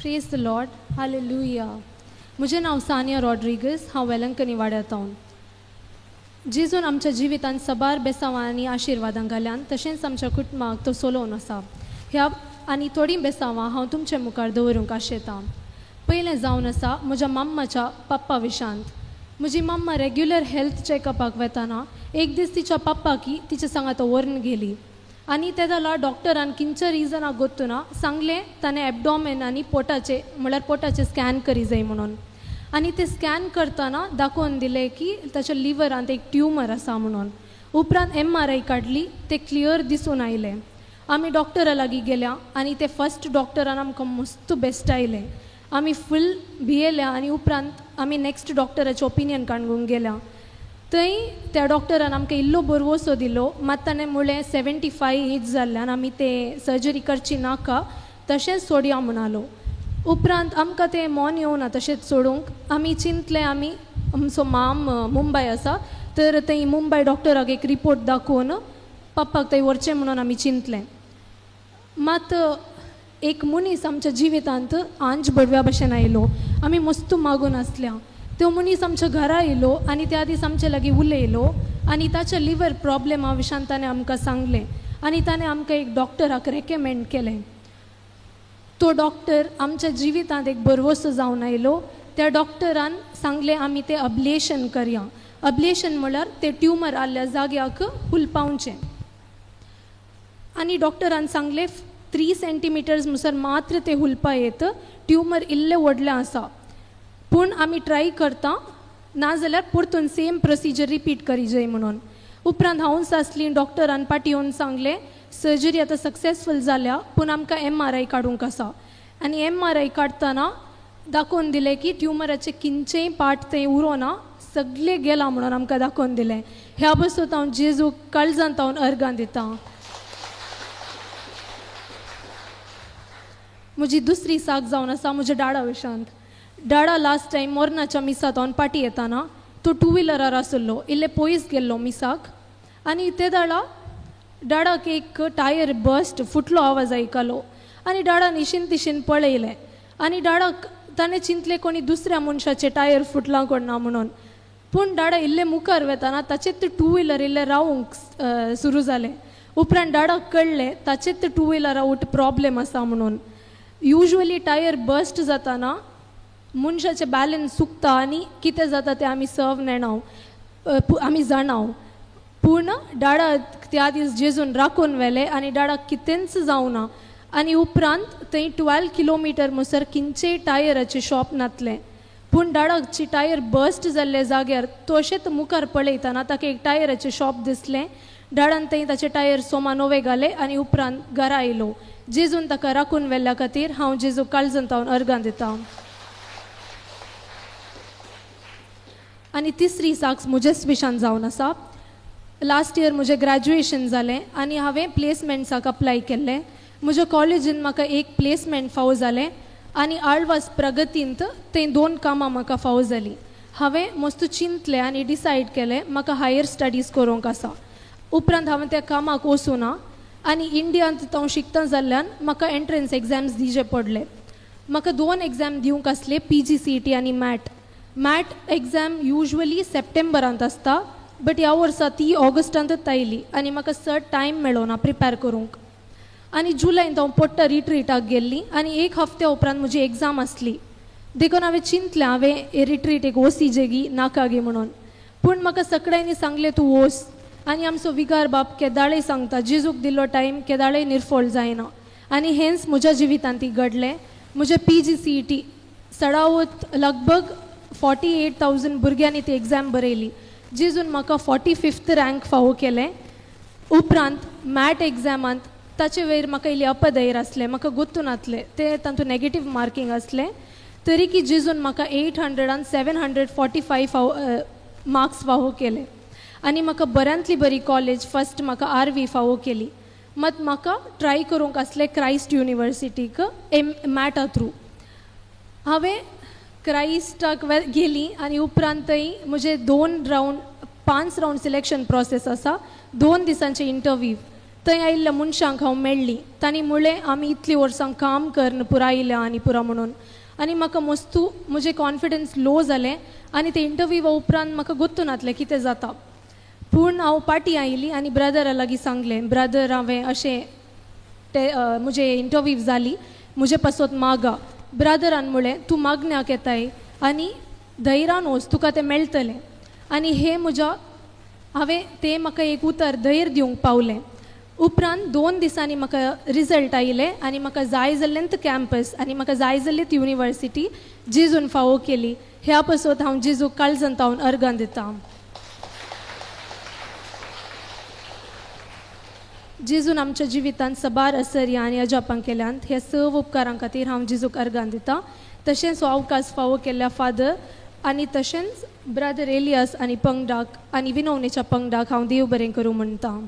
Praise the Lord, hallelujah. म्हजें नांव सानिया रॉड्रिगस, हांव वेलंकनी वाड्यार जेजून आमच्या जिवितांत सबार बेसांवां आनी आशिर्वादां घाल्यान, तशेंच आमच्या कुटुंबाक तो सोलोवन आसा. ह्या आनी थोडीं बेसांवां हांव तुमचे मुखार दवरूंक आशेतां. पयलें जावन आसा म्हज्या माम्माच्या पप्पा विशांत. म्हजी माम्मा रेग्युलर हेल्थ चॅकअपाक वेताना एक दीस तिच्या पप्पाकी तिच्या सांगात व्हरून गेली आनी ते जाल्यार डॉक्टरान किंच्या रिजनाक गोत्तुना सांगलें ताणें एबडॉमेन आनी पोटाचे म्हळ्यार पोटाचें स्कॅन करी जाय म्हणून. आनी ते स्कॅन करतना दाखोवन दिलें की ताच्या लिवरांत एक ट्युमर आसा म्हणून. उपरांत MRI काडली, ते क्लियर दिसून आयलें. आमी डॉक्टरा लागीं गेल्या आनी ते फर्स्ट डॉक्टरान आमकां मस्त बेस्ट आयलें. आमी फूल भियेल्या आनी उपरांत आमी नॅक्स्ट डॉक्टराचें ओपिनियन काडूंक गेल्या. थंय त्या डॉक्टरान आमकां इल्लो बरवसो दिलो, मात ताणें म्हणलें 75 एज जाल्ल्यान आमी ते सर्जरी करची नाका, तशेंच सोडया म्हणालो. उपरांत आमकां तें मन येवना तशेंच सोडूंक. आमी चिंतलें आमी आमचो माम मुंबय आसा तर थंय मुंबय डॉक्टराक एक रिपोर्ट दाखोवन पप्पाक थंय व्हरचें म्हणून आमी चिंतलें. मात एक मनीस आमच्या जिवितांत आंज बडव्या भशेन आयलो. आमी मस्तू मागून आसल्या. तो मनीस आमच्या घरा येयलो आनी त्या दीस आमचे लागीं उलयलो आनी ताच्या लिवर प्रॉब्लेमा विशान ताणें आमकां सांगलें आनी ताणें आमकां एक डॉक्टराक रेकमेंड केलें. तो डॉक्टर आमच्या जिवितांत एक बरवसो जावन आयलो. त्या डॉक्टरान सांगलें आमी तें अब्लेशन करया. अब्लेशन म्हळ्यार ते ट्युमर आसल्या जाग्याक हुलपावचें. आनी डॉक्टरान सांगलें 3 सेंटीमिटर्स म्हणसर मात्र ते हुलपा येत, ट्युमर इल्लें व्हडलें आसा, पूण आमी ट्राय करता, नाजाल्यार परतून सेम प्रोसिजर रिपीट करी जाय म्हणून. उपरांत हांवूच आसली, डॉक्टरान पाटी येवन सांगलें सर्जरी आतां सक्सेसफूल जाल्या, पूण आमकां MRI काडूंक आसा. आनी MRI काडटना दाखोवन दिलें की ट्युमराचे किंचेय पार्ट थंय उरोना, सगळे गेला म्हणून आमकां दाखोवन दिलें. ह्या बसून हांव जेजूक काळजांत हांव अर्गां दितां. म्हजी दुसरी साक जावन आसा म्हज्या डाडा विशांत. डाडा लास्ट टायम मोरनाच्या मिसांत हांव पाटी येताना तो टू व्हिलरार आसलो, इल्ले पयस गेल्लो मिसाक आनी ते दाडा डाडाक एक टायर बस्ट फुटलो आवाज आयकलो आनी डाडान इशीन तिशीन पळयलें आनी डाडाक ताणें चिंतलें कोणी दुसऱ्या मनशाचे टायर फुटलां कोण ना म्हणून. पूण डाडा इल्ले मुखार वेताना ताचेच टू व्हिलर इल्ले रावूंक सुरू जालें. उपरांत डाडाक कळ्ळें ताचेच टू व्हिलरा उट प्रॉब्लेम आसा म्हणून. युज्वली टायर बस्ट जाताना मनशाचें बॅलन्स चुकता आनी कितें जाता तें आमी सर्व नेणाव, आमी जाणाव. पूण डाडा त्या दीस जेजून राखून व्हेलें आनी डाडाक कितेंच जावना. आनी उपरांत थंय 12 किलोमिटर म्हणसर किंचेय टायराचें शॉप नातलें, पूण डाडाची टायर बस्ट जाल्ले जाग्यार तो अशेंच मुखार पळयतना ताका एक टायराचें शॉप दिसलें. डाडान थंय ताचे टायर सोमा नवे घाले आनी उपरांत घरा आयलो. जेजून ताका राखून व्हेल्ल्या खातीर हांव जेजू काळजांत हांव अर्गां दितां. आनी तिसरी साक्स म्हजेच विशान जावन आसा. लास्ट इयर म्हजें ग्रॅज्युएशन जालें आनी हांवें प्लेसमेंट्साक अप्लाय केल्लें. म्हज्या कॉलेजीन म्हाका एक प्लेसमेंट फावो जालें आनी आळवास प्रगतींत थंय 2 कामां म्हाका फावो जालीं. हांवें मस्त चिंतलें आनी डिसायड केलें म्हाका हायर स्टडीज करूंक आसा. उपरांत हांवें त्या कामाक वचूना आनी इंडियांत हांव शिकता जाल्ल्यान म्हाका एंट्रन्स एग्जाम्स दिवचे पडले. म्हाका 2 एग्जाम दिवंक आसले, PGCET आनी मॅट. मॅट एग्जाम युज्वली सप्टेंबरांत आसता, बट ह्या वर्सा ती ऑगस्टांतच आयली आनी म्हाका चड टायम मेळना ना प्रिपेर करूंक. आनी जुलयंत हांव पोट्टा रिट्रीटाक गेल्ली आनी एक हफ्त्या उपरांत म्हजी एग्जाम आसली. देखून हांवें चिंतलें हांवें रिट्रीट एक वोसी जेगी नाका गी म्हणून. पूण म्हाका सगळ्यांनी सांगलें तूं वोस. आनी आमचो विगार बाप केदाळय सांगता जेजूक दिल्लो टायम केदाळय निर्फळ जायना. आनी हेंच म्हज्या जिवितांत ती घडलें. म्हजें PGCET चडावत लगभग 48,000 भुरग्यांनी ती एग्जाम बरयली. जेजून म्हाका 45th rank फावो केलें. उपरांत मॅट एग्जामांत ताचे वयर म्हाका इल्ली अपधैर आसलें, म्हाका गोत्तू नातलें, तें तातूंत नॅगेटीव मार्कींग आसलें. तरी की जेजून म्हाका 800 आनी 745 फावो मार्क्स फावो केले आनी म्हाका बऱ्यांतली बरी कॉलेज फर्स्ट म्हाका RV फावो केली. मात म्हाका ट्राय करूंक आसलें क्रायस्ट युनिवर्सिटीक एम मॅटा थ्रू. हांवें क्रायस्टाक गेली आनी उपरांत थंय म्हजे 2 रावंड 5 रावंड सिलेक्शन प्रोसेस आसा, 2 दिसांचे इंटरव्यू. थंय आयिल्ल्या मनशांक हांव मेळ्ळी. तांणी म्हणलें आमी इतलीं वर्सां काम करन पुरायल्या आनी पुरो म्हणून. आनी म्हाका मस्तू म्हजें कॉन्फिडन्स लो जालें आनी ते इंटरव्यूवा उपरांत म्हाका गोत्तू नातलें कितें जाता. पूण हांव पाटी आयली आनी ब्रदरा लागीं सांगलें, ब्रदर हांवें अशें ते म्हजे इंटरव्यू जाली, म्हजे पासत मागा. ब्रदरान म्हणलें तूं मागण्याक येताय आनी धैर्यान वच, तुका तें मेळटलें. आनी हे म्हज्या हांवें तें म्हाका एक उतर धैर्य दिवंक पावलें. उपरांत 2 दिसांनी म्हाका रिजल्ट आयले आनी म्हाका जाय जाल्लें कॅम्पस आनी म्हाका जाय जाल्ली ती युनिवर्सिटी जेजून फावो केली. ह्या पासत हांव जेजूक काळजांत हांव अर्गां दितां. जेजून आमच्या जिवितांत सबार असर्या आनी अजापां केल्यांत. ह्या सव उपकारां खातीर हांव जेजूक अर्गां दितां. तशेंच हो अवकाश फावो केल्ल्या फादर आनी तशेंच ब्रदर एलियास आनी पंगडाक आनी विनवणेच्या पंगडाक हांव देव बरें करूं म्हणटा.